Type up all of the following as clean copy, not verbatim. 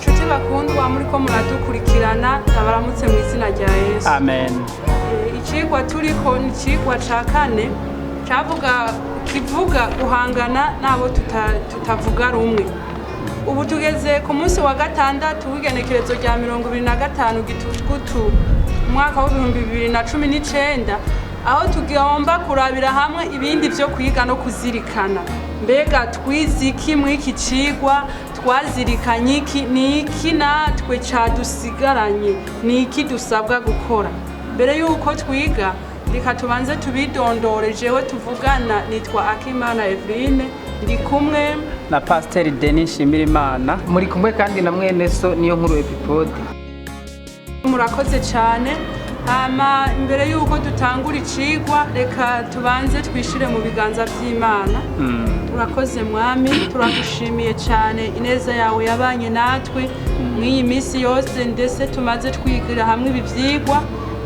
Nshuti bakundwa muriko muradukurikirana, ndabaramutse mu izina rya Yesu. Amen. Icigwa turiko ni icigwa ca kane cavuga kivuga guhangana n'abo tutavuga rumwe. Ubu tugeze ku munsi wa gatandatu w'igenekerezo rya 25 Gitugutu umwaka w'2019, aho tugomba kurabira hamwe ibindi vyo kwiga no kuzirikana. Mbega twize iki mw'iki cigwa? Twazirikanye iki? Ni iki natwe cadusigaranye? Ni iki dusabwa gukora? Mbere y'uko twiga, reka tubanze tubidondore. Jewe tuvugana nitwa Akimana Eveline, ndi kumwe na Pasiteri Denis Nshimirimana. Muri kumwe kandi na mwene so Niyo Nkuru Epipode. Murakoze cyane. Hama imbere y'uko dutangura icigwa, reka tubanze twishire mu biganza by'Imana. Urakoze Mwami, turagushimiye cyane ineza yawe yabanye natwe mw'iyi minsi yose, ndetse tumaze twigira hamwe ibi byigwa.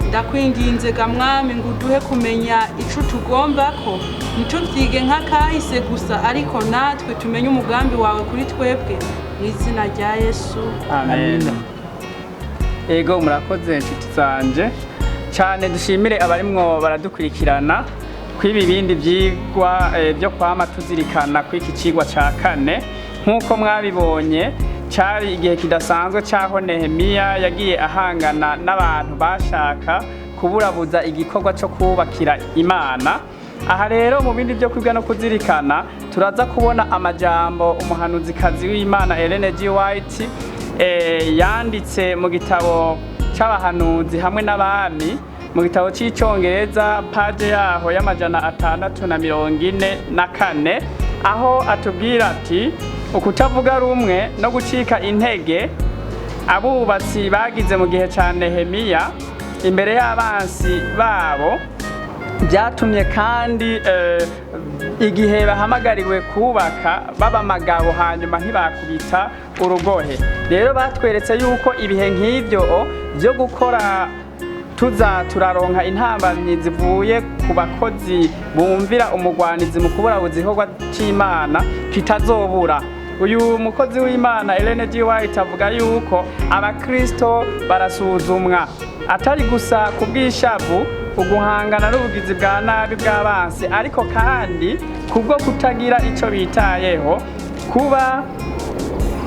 Ndakwinginze ga Mwami ngo uduhe kumenya ico tugomba, ko ntitubyige nk'akahise gusa, ariko natwe tumenye umugambi wawe kuri twebwe, mu izina rya Yesu. Amen. Ego, murakoze inshuti zanje cyane. Dushimire abarimwo baradukurikirana kw'ibi bindi byigwa byo kwama tuzirikana kw'iki cigwa ca kane. Nk'uko mwabibonye, cari igihe kidasanzwe c'aho Nehemiya yagiye ahangana n'abantu bashaka kuburabuza igikorwa co kubakira Imana. Aha rero, mu bindi byo kwiga no kuzirikana, turaza kubona amajambo umuhanuzikazi w'Imana Ellen G. White yanditse mu gitabo c'abahanuzi hamwe n'abami, mu gitabo cy'icyongereza, page yaho y'644, aho atubwira ati: "Ukutavuga rumwe no gucika intege abubatsi bagize mu gihe ca Nehemiya imbere y'abansi babo byatumye kandi igihe bahamagariwe kubaka baba amagabo, hanyuma ntibakubita urugohe." Rero batweretse yuko ibihe nk'ibyo byo gukora tuza turaronka intambamyi zivuye ku bakozi bumvira umugwanizi mu kuburabuza igikorwa c'Imana kitazobura. Uyu mukozi w'Imana Ellen G. White avuga yuko abakristo barasuzumwa atari gusa ku bw'ishavu, uguhangana n'ubugizi bwa nabi bw'abansi, ariko kandi kubwo kutagira ico bitayeho, kuba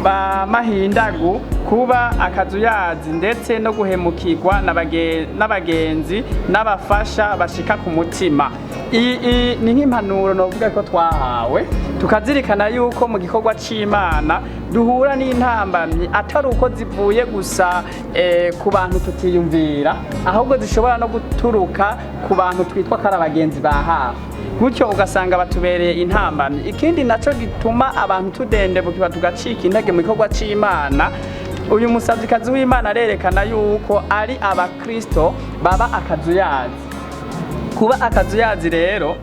ba mahindagu, kuba akazuyazi, ndetse no guhemukirwa n'abagenzi n'abafasha bashika ku mutima. Iyi ni nk'impanuro novuga ko twahawe, tukazirikana yuko mu gikorwa c'Imana duhura n'intambamyi, atari uko zivuye gusa ku bantu tutiyumvira, ahubwo zishobora no guturuka ku bantu twitwa ko ari abagenzi ba hafi, gutyo ugasanga batubereye intambamyi. Ikindi naco gituma abantu tudendebukirwa, tugacika intege mu gikorwa c'Imana, uyu musavyikazi w'Imana arerekana yuko ari abakristo baba akazuyazi. Kuba akazuyazi rero,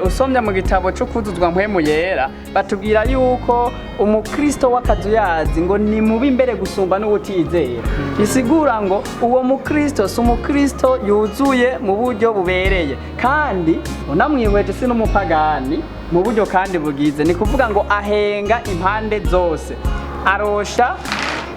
usomye mu gitabo cyo kuzuzwa Mpwemu Yera, batubwira yuko umukristo w'akazuyazi ngo ni mubi mbere gusumba n'uwutizera. Bisigura ngo uwo mukristo si umukristo yuzuye mu buryo bubereye, kandi unamwihweje si n'umupagani mu buryo kandi bugize. Ni kuvuga ngo ahenga impande zose, arosha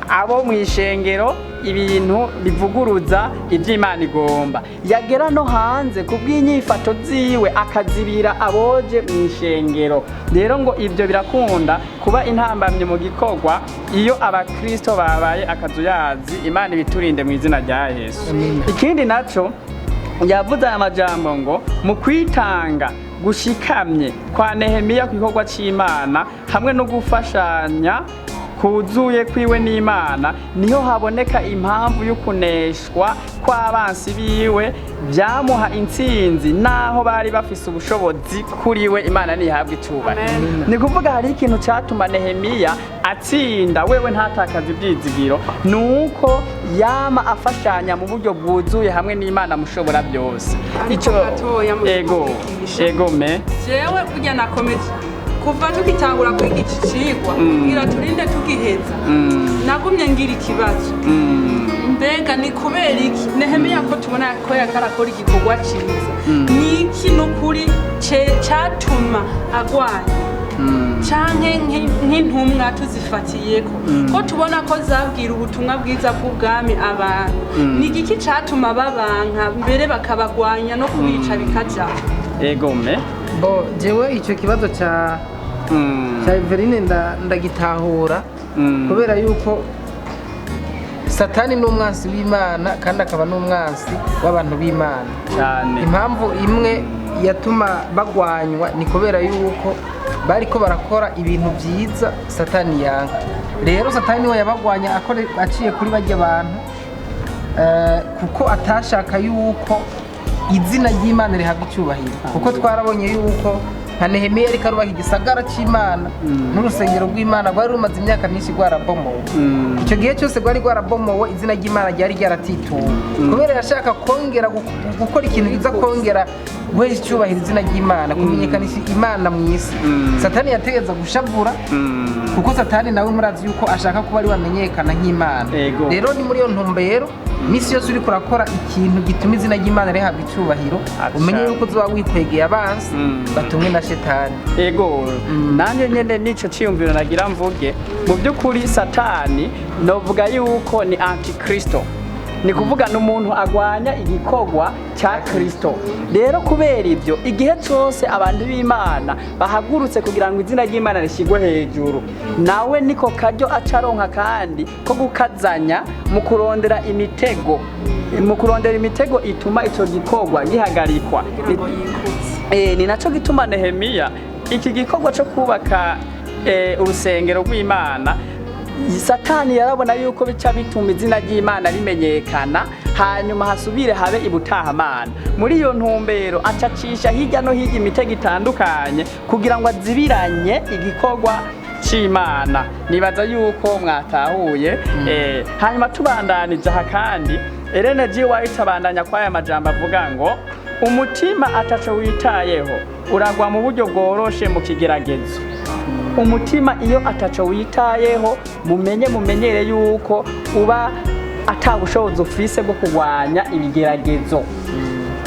abo mu ishengero ibintu bivuguruza iby'Imana igomba, yagera no hanze ku bw'inyifato ziwe akazibira aboje mu ishengero. Rero ngo ibyo birakunda kuba intambamyi mu gikorwa iyo abakristo babaye akazuyazi. Imana ibiturinde mu izina rya Yesu. Ikindi naco yavuze aya majambo ngo: "Mu kwitanga gushikamye kwa Nehemiya ku gikorwa c'Imana hamwe no gufashanya kuzuye kwiwe n'Imana, niho haboneka impamvu y'ukuneshwa kw'abansi biwe, byamuha intsinzi naho bari bafise ubushobozi kuri we." Imana ntihabwa icubahiro. Amen. Ni kuvuga hari ikintu cyatuma Nehemiya atsinda, wewe ntatakaze ibyizigiro, ni uko yama afashanya mu buryo bwuzuye hamwe n'Imana Mushobora byose. Ariko gatoya mu Ego. kwigisha. Ego me. Jewe burya nakomeje kuva tugitangura kwiga iki cigwa, kugira turinde tugiheza, nagumye ngira ikibazo: mbega ni kubera iki Nehemiya, ko tubona ko yariko arakora igikorwa ciza, ni iki n'ukuri catuma agwanya? Canke nk'intumwa tuzifatiyeko, ko tubona ko zabwira ubutumwa bwiza bw'ubwami abantu, ni igiki catuma babanka, mbere bakabagwanya no kubica bikajaho? Egome. Bo jewe icyo kibazo cya Everine ndagitahura, kubera yuko Satani ni umwansi w'Imana kandi akaba n'umwansi w'abantu b'Imana. Cyane. Impamvu imwe yatuma bagwanywa ni kubera yuko bariko barakora ibintu byiza Satani yanka. Rero Satani niwe yabagwanya aciye kuri bajya bantu, kuko atashaka yuko izina ry'Imana rihabwa icyubahiro, kuko twarabonye yuko nka Nehemiya ariko arubaka igisagara cy'Imana n'urusengero rw'Imana rwari rumaze imyaka myinshi rwarabomowe. Icyo gihe cyose rwari rwarabomowe, izina ry'Imana ryari ryaratituwe, kubera yashaka kongera gukora ikintu kiza kongera guhesha icyubahiro izina ry'Imana, kumenyekanisha Imana mu isi. Satani yategeza gushavura, kuko Satani nawe murazi yuko ashaka kuba ari wamenyekana nk'Imana. Rero ni muri iyo ntumbero, misi yose uriko urakora ikintu gituma izina ry'Imana rihabwa icyubahiro, umenye yuko uzoba wikwegeye abansi batumwe na Shetani. Ego, nanjye nyene nico ciyumviro nagira mvuge. Mu by'ukuri Satani novuga yuko ni antikristo, ni kuvuga ni umuntu agwanya igikorwa cya Kristo. Rero kubera ibyo, igihe cyose abantu b'Imana bahagurutse kugira ngo izina ry'Imana rishyirwe hejuru, nawe niko karyo acaronka kandi ko gukazanya mu kurondera imitego ituma ico gikorwa gihagarikwa. Kugira ngo yikutse. Ni naco gituma Nehemiya iki gikorwa cyo kubaka urusengero rw'Imana, Satani yarabona yuko bica bituma izina ry'Imana rimenyekana, hanyuma hasubire habe ibutahamana. Muri iyo ntumbero acacisha hirya no hirya imitego itandukanye kugira ngo azibiranye igikorwa c'Imana. Nibaza yuko mwatahuye. Hanyuma tubandanije aha kandi, Ellen G. White abandanya kw'aya majambo avuga ngo umutima ataco witayeho uragwa mu buryo bworoshe mu kigeragezo. Umutima iyo ataco witayeho, mumenye mumenyere yuko uba ata bushobozi ufise bwo kurwanya ibigeragezo.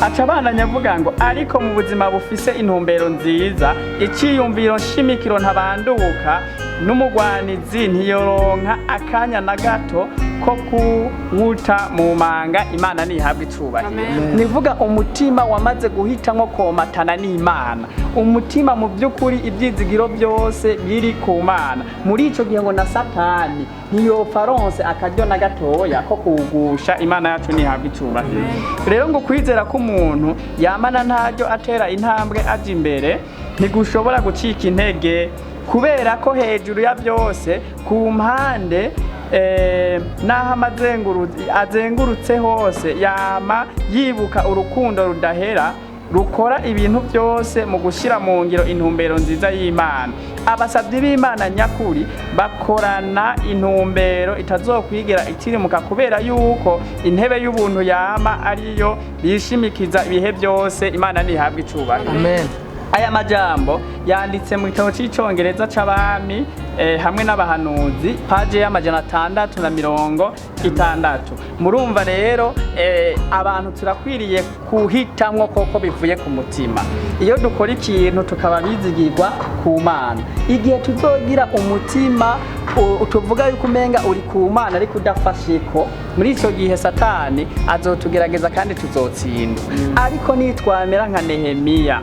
Aca abandanya avuga ngo ariko mu buzima bufise intumbero nziza, iciyumviro nshimikiro ntabanduka, n'umugwanizi ntiyoronka akanya na gato ko kuwuta mu manga. Imana ntihabwa icubahiro. Amen. Nivuga umutima wamaze guhitamwo komatana n'Imana, umutima mu by'ukuri ibyizigiro byose biri ku Mana, muri ico gihe ngo na Satani ntiyopfa aronse akaryo na gatoya ko kuwugusha. Imana yacu ntihabwa icubahiro. Rero ngo kwizera k'umuntu yamana ntaryo atera intambwe aja imbere ntigushobora gucika intege, kubera ko hejuru ya byose ku mpande n'aho azengurutse hose yama yibuka urukundo rudahera rukora ibintu byose mu gushyira mu ngiro intumbero nziza y'Imana. Abasabyi b'Imana nyakuri bakorana intumbero itazokwigera itirimuka, kubera yuko intebe y'ubuntu yama ariyo bishimikiza ibihe byose. Imana ntihabwa icubahiro. Amen. Aya majambo yanditse mu gitabo cy'icyongereza c'abami hamwe n'abahanuzi, paje y'660. Murumva rero, abantu turakwiriye kuhitamwo koko bivuye ku mutima. Iyo dukora ikintu tukaba bizigirwa ku Mana, igihe tuzogira umutima tuvuga yuko umenga uri ku Mana ariko udafasheko, muri ico gihe Satani azotugerageza kandi tuzotsindwa. Ariko nitwamera nka Nehemiya,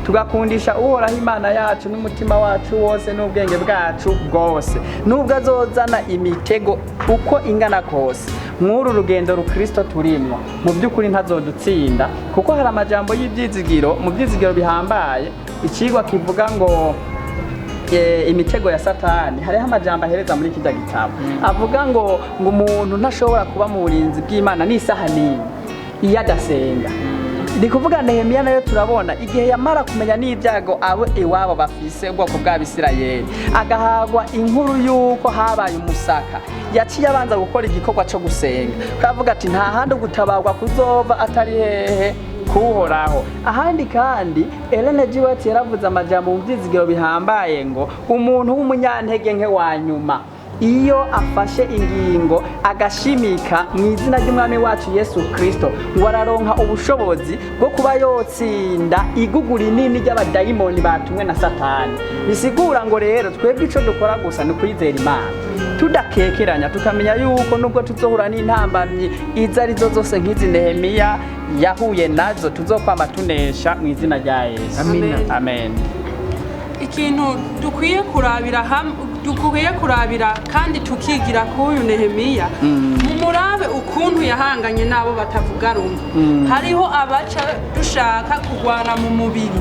tugakundisha Uhoraho Imana yacu n'umutima wacu wose n'ubwenge bwacu bwose, nubwo azozana imitego uko ingana kose mw'uru rugendo rukristo turimwo, mu by'ukuri ntazodutsinda, kuko hari amajambo y'ibyizigiro mu byizigiro bihambaye, ikigwa kivuga ngo imitego ya Satani. Hariho amajambo ahereza muri kirya gitabo avuga ngo umuntu ntashobora kuba mu burinzi bw'Imana n'isaha n'imwe iyo adasenga. Ni kuvuga Nehemiya nayo turabona igihe yamara kumenya n'ibyago abo iwabo bafise, ubwoko bw'Abisirayeli, agahagwa inkuru y'uko habaye umusaka, yaciye abanza gukora igikorwa cyo gusenga. Kavuga ati nta handi gutabarwa kuzova atari hehe? Kuhoraho. Ahandi kandi Ellen G. White yaravuze amajambo mu byizigiro bihambaye ngo umuntu w'umunyantege nke wa nyuma Iyo afashe ingingo agashimika mu izina ry'umwami wacu Yesu Kristo, ngo araronka ubushobozi bwo kuba yotsinda igugu rinini ry'abadayimoni batumwe na Satani. Bisigura ngo rero twebwe ico dukora gusa ni ukwizera Imana tudakekeranya, tukamenya yuko nubwo tuzohura n'intambamyi izo arizo zose nk'izi Nehemiya yahuye nazo, tuzokwama tunesha mu izina rya Yesu. Amina. Amen. Ikintu dukwiye kurabira hamwe, dukwiye kurabira kandi tukigira k'uyu Nehemiya, mumurabe ukuntu yahanganye n'abo batavuga rumwe. Hariho abaca dushaka kurwana mu mubiri,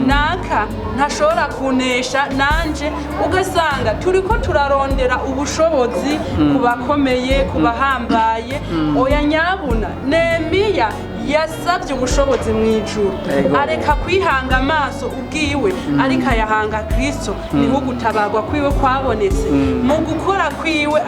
naka ntashobora kunesha nanje, ugasanga turiko turarondera ubushobozi ku bakomeye, ku bahambaye. Oya nyabuna, Nehemiya yasabye ubushobozi mu ijuru, areka kwihanga amaso ubwiwe, ariko ayahanga Kristo. Niho gutabarwa kwiwe kwabonetse. Mu gukora kwiwe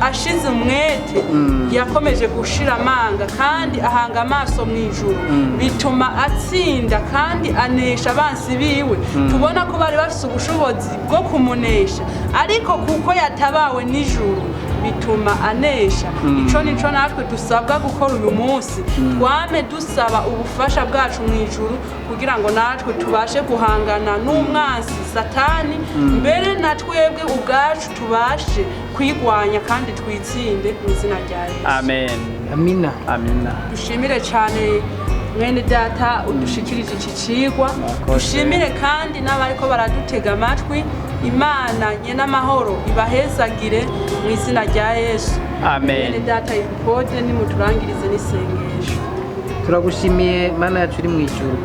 ashize umwete, yakomeje gushira amanga kandi ahanga amaso mu ijuru, bituma atsinda kandi anesha abansi biwe. Tubona ko bari bafise ubushobozi bwo kumunesha, ariko kuko yatabawe n'ijuru bituma anesha. Ico nico natwe dusabwa gukora uyu munsi: twame dusaba ubufasha bwacu mu ijuru kugira ngo natwe tubashe guhangana n'umwansi Satani, mbere na twebwe ubwacu tubashe kwigwanya kandi twitsinde mu izina rya Yesu. Amen. Amina. Amina. Dushimire cyane mwene data udushikirije iki cigwa. Dushimire kandi n'abariko baradutega amatwi. Imana nyen'amahoro ibahezagire mu izina rya Yesu. Amen. Mwene data Ipode, nimuturangirize n'isengesho. Turagushimiye Mana yacu uri mu ijuru,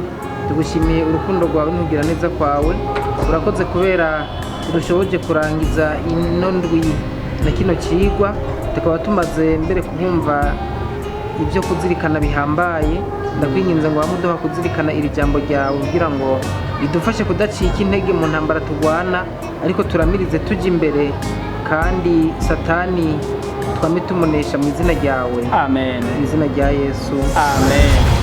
tugushimiye urukundo rwawe n'ukugira neza kwawe. Urakoze kubera udushoboje kurangiza ino ndwi na kino cigwa, tukaba tumaze mbere kubumva ibyo kuzirikana bihambaye. Ndakwinginze ngo wamuduha kuzirikana iri jambo ryawe kugira ngo ridufashe kudacika intege mu ntambara turwana, ariko turamirize tujya imbere, kandi Satani twame tumunesha mu izina ryawe. Amen. Mu izina rya Yesu. Amen.